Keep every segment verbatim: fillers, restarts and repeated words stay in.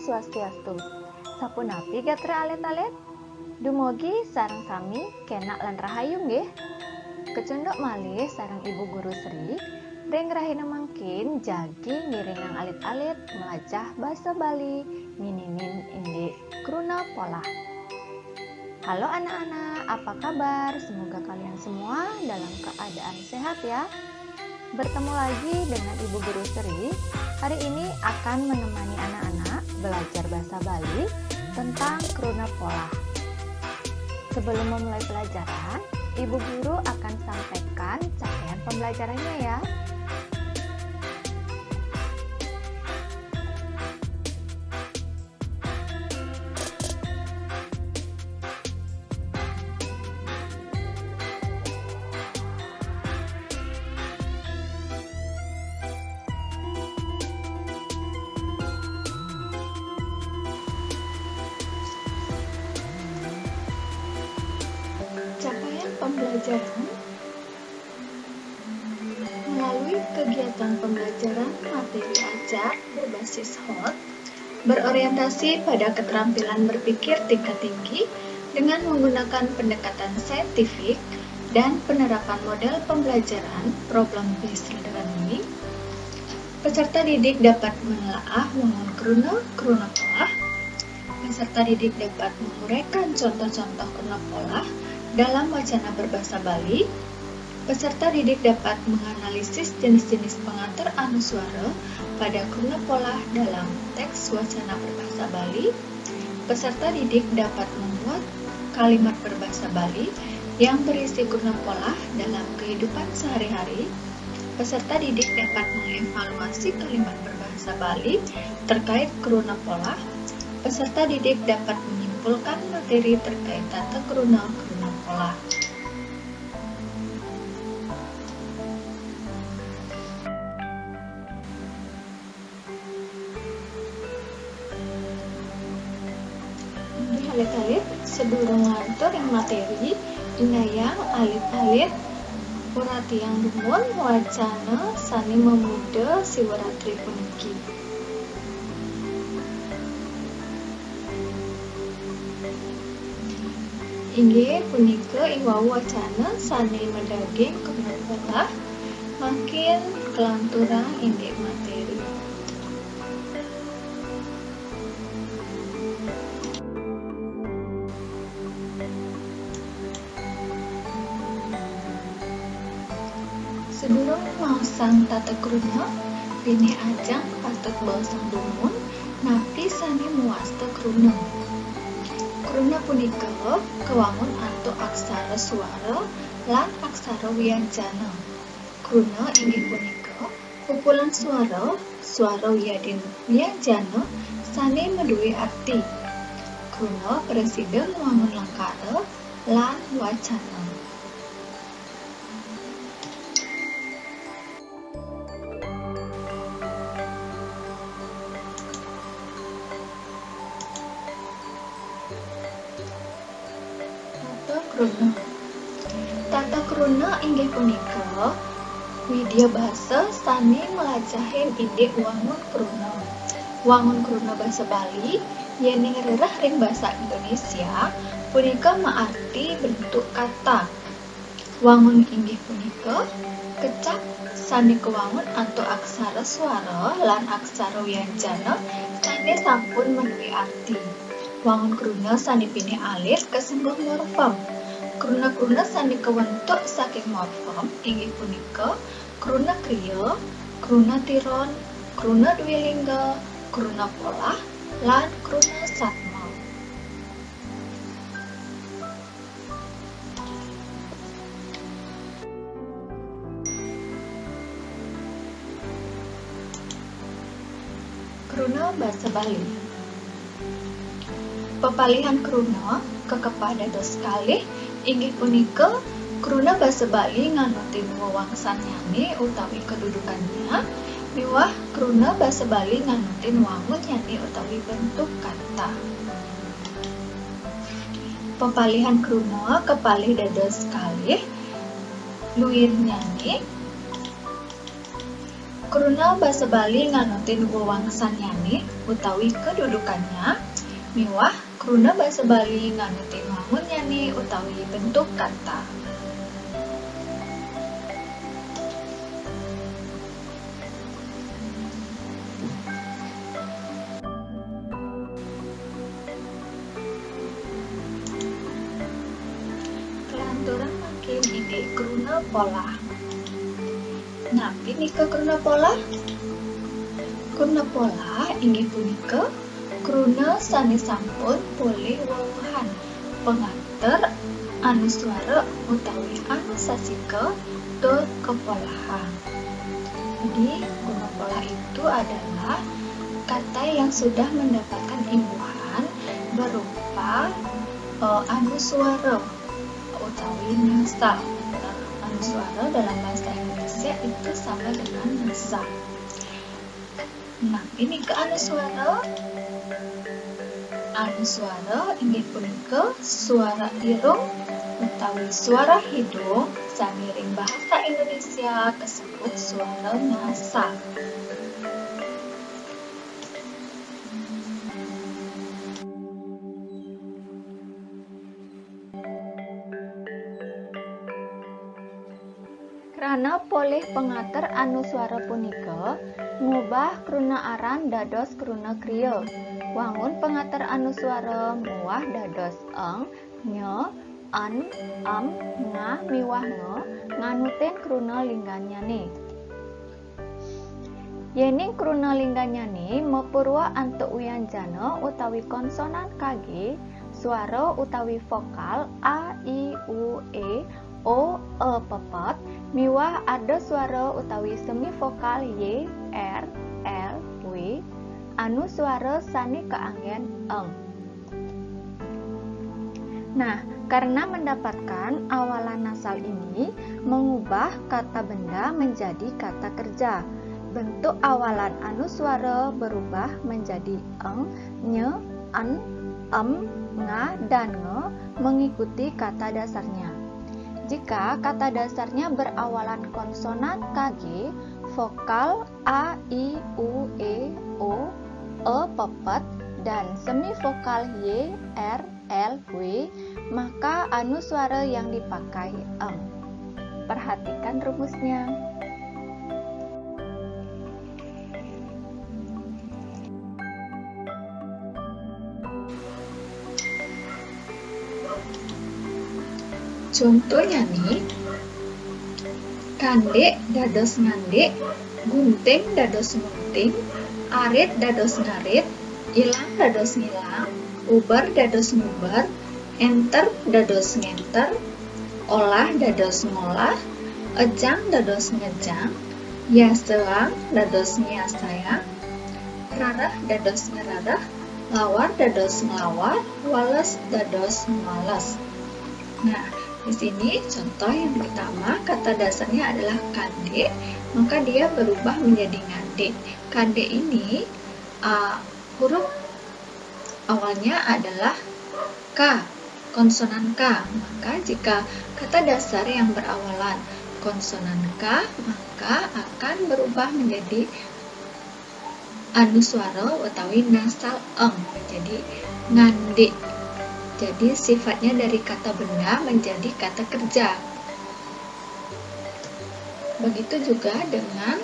Swastiastu. Sapunapi gatra alit-alit? Dumogi sareng sami kenak lan rahayu nggih. Kecunduk malih sareng Ibu Guru Sri, ring rahina mangkin jagi ngiringang alit-alit melajah basa Bali ngininin indik kruna polah. Halo anak-anak, apa kabar? Semoga kalian semua dalam keadaan sehat ya. Bertemu lagi dengan Ibu Guru Sri. Hari ini akan menemani anak-anak belajar bahasa Bali tentang kruna polah. Sebelum memulai pelajaran, Ibu Guru akan sampaikan capaian pembelajarannya ya. Capaian pembelajaran melalui kegiatan pembelajaran materi ajar berbasis hot, berorientasi pada keterampilan berpikir tingkat tinggi dengan menggunakan pendekatan saintifik dan penerapan model pembelajaran problem based learning. Peserta didik dapat menelaah wangun kruna, kruna polah. Peserta didik dapat menguraikan contoh-contoh kruna polah dalam wacana berbahasa Bali. Peserta didik dapat menganalisis jenis-jenis pengatur anusuara pada kruna polah dalam teks wacana berbahasa Bali. Peserta didik dapat membuat kalimat berbahasa Bali yang berisi kruna polah dalam kehidupan sehari-hari. Peserta didik dapat mengevaluasi kalimat berbahasa Bali terkait kruna polah. Peserta didik dapat menyimpulkan materi terkait tata kruna, kruna polah. Inggih alit-alit, sedurung nglantur ring materi, indayang alit-alit uratiang dumun wacana sane mamuda Siwaratri puniki. Inggih punika iwau wacana sane madaging kruna polah, mangkin kalanturang indik materi. Sedurung maosang tata kruna, pinih ajeng patut baosang dumun napi sane mawasta kruna. Kruna punika kawangun antuk aksara swara lan aksara wianjana. Kruna inggih punika kumpulan swara, swara wiadin wianjana sane madue arti. Kruna prasida ngwangun lengkara lan wacana. Tata kruna. Tata kruna inggih punika widya basa sane mlajahin indik wangun kruna. Wangun kruna basa Bali, yening rereh ring basa Indonesia, punika maarti bentuk kata. Wangun inggih punika kecap sane kawangun antuk aksara swara lan aksara wianjana sane sampun madue arti. Wangun kruna sane pinih alit kasengguh morfem. Kruna-kruna sane kawentuk saking morfem inggih punika kruna kriya, kruna tiron, kruna dwi lingga, kruna polah, lan kruna satma. Kruna basa Bali. Pepalihan kruna kakepah dados kalih, inggih punika kruna basa Bali nganutin wewangsannyane utawi kedudukannya, miwah kruna basa Bali nganutin wangunnyane utawi bentuk kata. Pepalihan kruna kapalih dados kalih, luirnyane. Kruna basa Bali nganutin wewangsannyane, utawi kedudukannya, miwah kruna basa Bali nganutin wangunnyané utawi bentuk kata. Kelanturan mangkin indik kruna polah. Napi nika kruna polah? Kruna polah inggih punika kruna sané sampun polih wewuhan pangater anuswara utawi anusasika tur kapolahang. Jadi, kruna polah itu adalah kata yang sudah mendapatkan imbuhan berupa, eh, anuswara utawi nasal. Nah, anuswara dalam bahasa Indonesia itu sama dengan nasal. Nah, ini ke anuswara. Anuswara inggih punika suara irung utawi suara hidung sané ring bahasa Indonesia kasebut suara nasal. Krana polih pangater anuswara punika ngubah kruna aran dados kruna kriya. Wangun pangater anuswara muah dados eng, nya, en, em, nga miwah nga nganutin kruna linggannyané. Yéning kruna linggannyané mapurwa antuk wianjana utawi konsonan kagé, suara utawi vokal a, i, u, é, o, e pepet, miwah ardasuara utawi semi vokal y, r, l, w, anuswara sané kaanggén eng. Nah, karena mendapatkan awalan nasal ini mengubah kata benda menjadi kata kerja. Bentuk awalan anuswara berubah menjadi eng, nye, en, em, nga, dan nge mengikuti kata dasarnya. Jika kata dasarnya berawalan konsonan kagé, vokal a, i, u, é, o, e pepet, dan semi vokal y, r, l, w, maka anuswara yang dipakai eng. Perhatikan rumusnya. Contohnyané, kandik dados ngandik, gunting dados ngunting, arit dados ngarit, ilang dados ngilang, uber dados nguber, énter dados ngénter, olah dados ngolah, ejang dados ngejang, yasaang dados nyasayang, rareh dados ngerareh, lawar dados nglawar, wales dados ngwales. Nah, di sini contoh yang pertama, kata dasarnya adalah kandik, maka dia berubah menjadi ngandik. Kandik ini, uh, huruf awalnya adalah K, konsonan K. Maka jika kata dasar yang berawalan konsonan K, maka akan berubah menjadi anuswara utawi nasal eng, menjadi ngandik. Jadi sifatnya dari kata benda menjadi kata kerja. Begitu juga dengan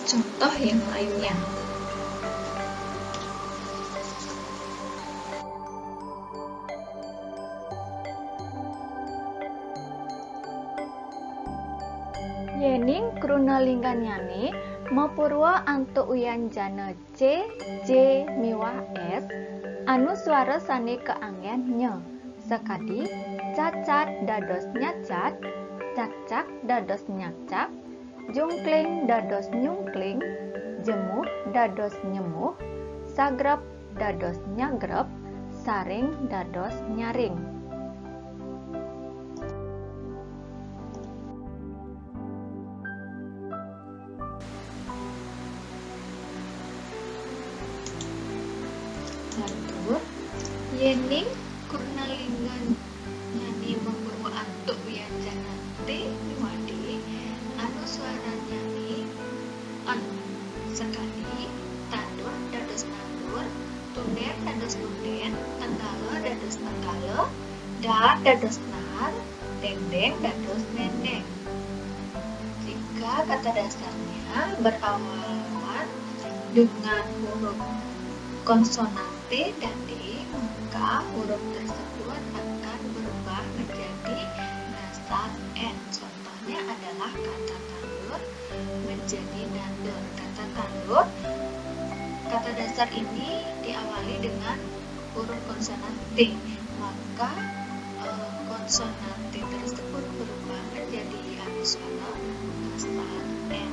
contoh yang lainnya. Yéning kruna lingganyané mapurwa antuk wianjana C, J miwah S, anuswara sané kaanggén nya. Sakadi, cacat dados nyacat, cakcak dados nyakcak, jungkling dados nyungkling, jemuh dados nyemuh, sagrep dados nyagrep, saring dados nyaring. Lantur, yéning kruna lingganyané mapurwa antuk wianjana T miwah D, anuswaranyané en. Sakadi, tandur dados nandur, dados nar, dendeng dados nendeng. Jika kata dasarnya berawalan dengan huruf konsonan T dan D, maka huruf tersebut akan berubah menjadi nasal N. Contohnya adalah kata tandur menjadi nandur. Kata tandur, kata dasar ini diawali dengan huruf konsonan T, maka eh, konsonan T tersebut berubah menjadi anusuara nasal N.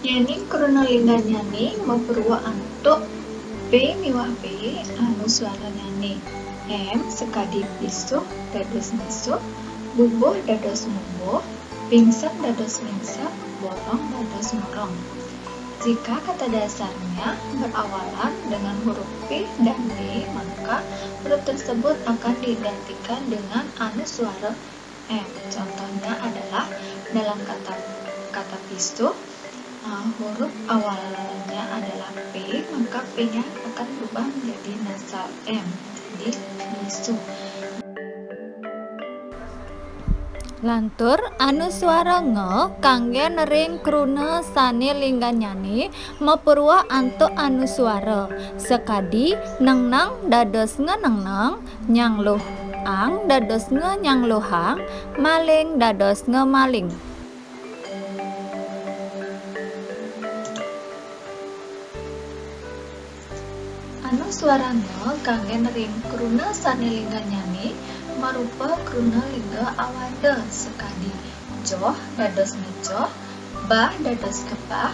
Yéning kruna lingganyané mapurwa antuk P miwah B anusuarannyané. M sakadi pisuh dados misuh, bubuh dados mubuh, pingsan dados mingsat, borong dados morong. Jika kata dasarnya berawalan dengan huruf P dan D, maka huruf tersebut akan diidentikan dengan anusuara M. Contohnya adalah dalam kata kata pisuh, eh, huruf awalnya adalah P, maka P-nya akan berubah menjadi nasal M. Jadi pisuh. Lantur anusuara nga kanggén ring kruna sané lingganyané mapurwa antuk anusuara, sakadi nengneng dados ngenengneng, nyangluh ang dados ngenyangluhang, maling dados ngemaling. Anusuara nga kanggén ring kruna sané lingganyané marupa kruna lingga awada, sakadi joh dados ngejoh, bah dados kebah,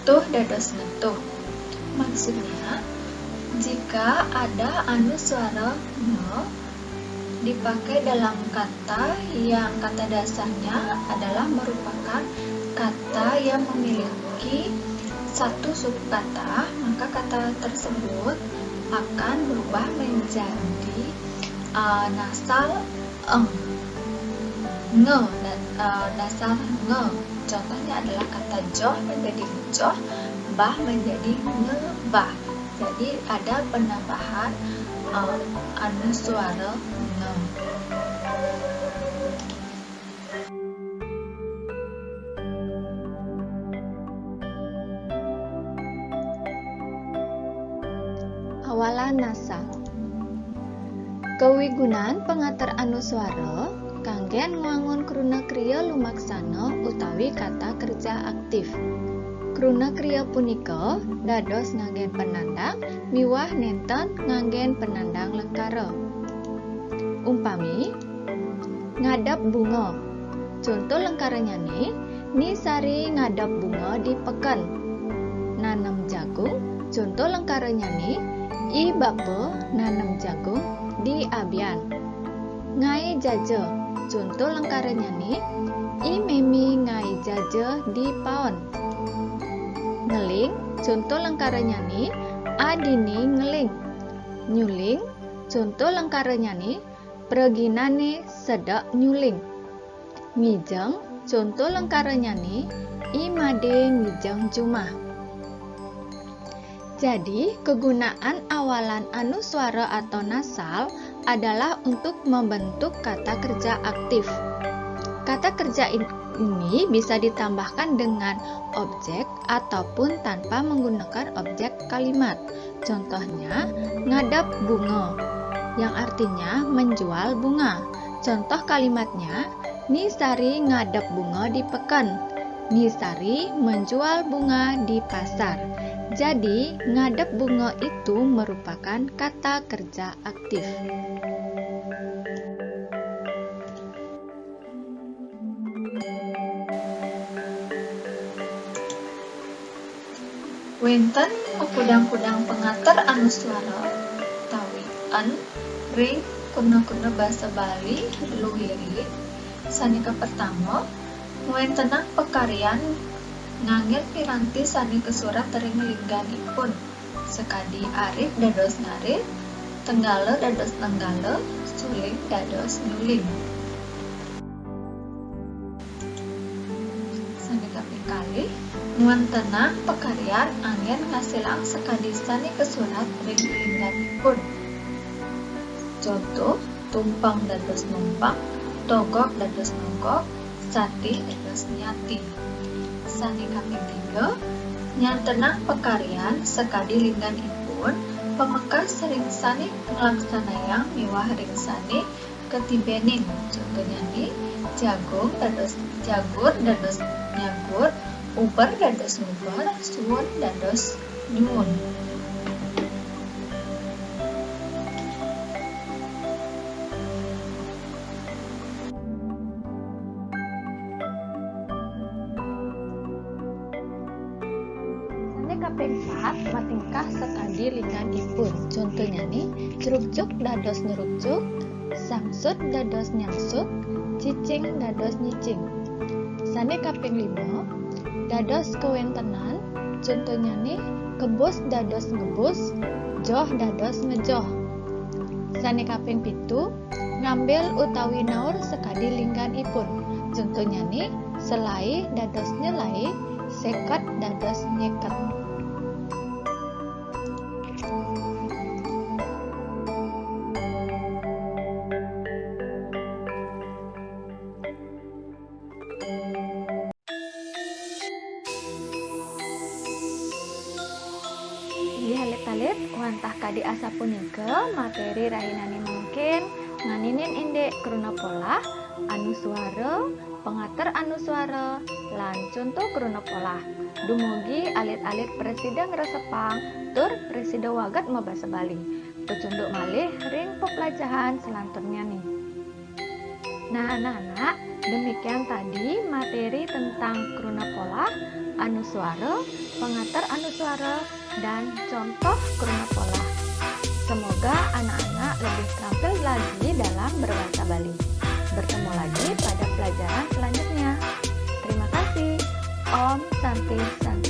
tuh dados ngetuh. Maksudnya, jika ada anusuara nga dipakai dalam kata yang kata dasarnya adalah merupakan kata yang memiliki satu suku kata, maka kata tersebut akan berubah menjadi uh, nasal eng, nge, na- uh, nasal nge. Contohnya adalah kata joh menjadi ngejoh, bah menjadi ngebah. Jadi ada penambahan uh, anusuara nge. Awalan nasal. Kawigunan pangater anusuara kanggén ngwangun kruna kriya lumaksana utawi kata kerja aktif. Kruna kriya punika dados nganggén penandang miwah nénten nganggén penandang lengkara. Umpami, ngadep bunga. Conto lengkaranyané, Ni Sari ngadep bunga di peken. Nanem jagung, conto lengkaranyané, I Bapa nanem jagung di abian. Ngaé jaja, conto lengkaranyané, I Mémi ngaé jaja di paon. Ngeling, conto lengkaranyané, A Dini ngeling. Nyuling, conto lengkaranyané, praginané sedek nyuling. Ngijeng, conto lengkaranyané, I Madé ngijeng jumah. Jadi, kegunaan awalan anusuara atau nasal adalah untuk membentuk kata kerja aktif. Kata kerja in- ini bisa ditambahkan dengan objek ataupun tanpa menggunakan objek kalimat. Contohnya, ngadep bunga, yang artinya menjual bunga. Contoh kalimatnya, Ni Sari ngadep bunga di peken. Ni Sari menjual bunga di pasar. Jadi, ngadep bunga itu merupakan kata kerja aktif. Wénten makudang-kudang pangater anusuara utawi en ring kruna-kruna basa Bali luwirin. Sané kapertama, ngwéntenang pakaryan nganggén piranti sané kasurat ring lingganipun. Sakadi arit dados ngarit, tenggala dados nenggala, suling dados nyuling. Kalih, ngwentenang pakaryan anggén ngasilang sakadi sané kasurat ring lingganipun. Conto, tumpeng dados numpeng, togog dados nogog, sati dados nyati. Sané kaping tiga, nyantenang pakaryan sakadi lingganipun, pamekas ring sané nglaksanayang miwah ring sané katibénin. Contonyané, jagung dados jagur dados nyagur, uber dados nguber, suun dados nyuun. Sané kaping pat, matingkah sakadi lingganipun. Contonyané, crukcuk dados nrukcuk, sangsut dados nyangsut, cicing dados nyicing. Sané kaping lima, dados kawéntenan. Contonyané, kebus dados ngebus, joh dados ngejoh. Sané kaping pitu, ngambil utawi naur sakadi lingganipun. Contonyané, selai dados nyelai, séket dados nyéket. Inggih alit-alit, wantah kadi asapunika materi rahinané mangkin, nganinin indik kruna polah, anuswara, pangater anuswara, lan conto kruna polah. Dumugi alit-alit prasida ngresepang tur prasida wagéd mabasa Bali. Kacunduk malih ring peplajahan selanturnyané. Nah, anak-anak, demikian tadi materi tentang kruna polah, anuswara, pangater anuswara, dan contoh kruna polah. Semoga anak-anak lebih terampil lagi dalam berbahasa Bali. Bertemu lagi pada pelajaran selanjutnya. Terima kasih. Om Santi Santi.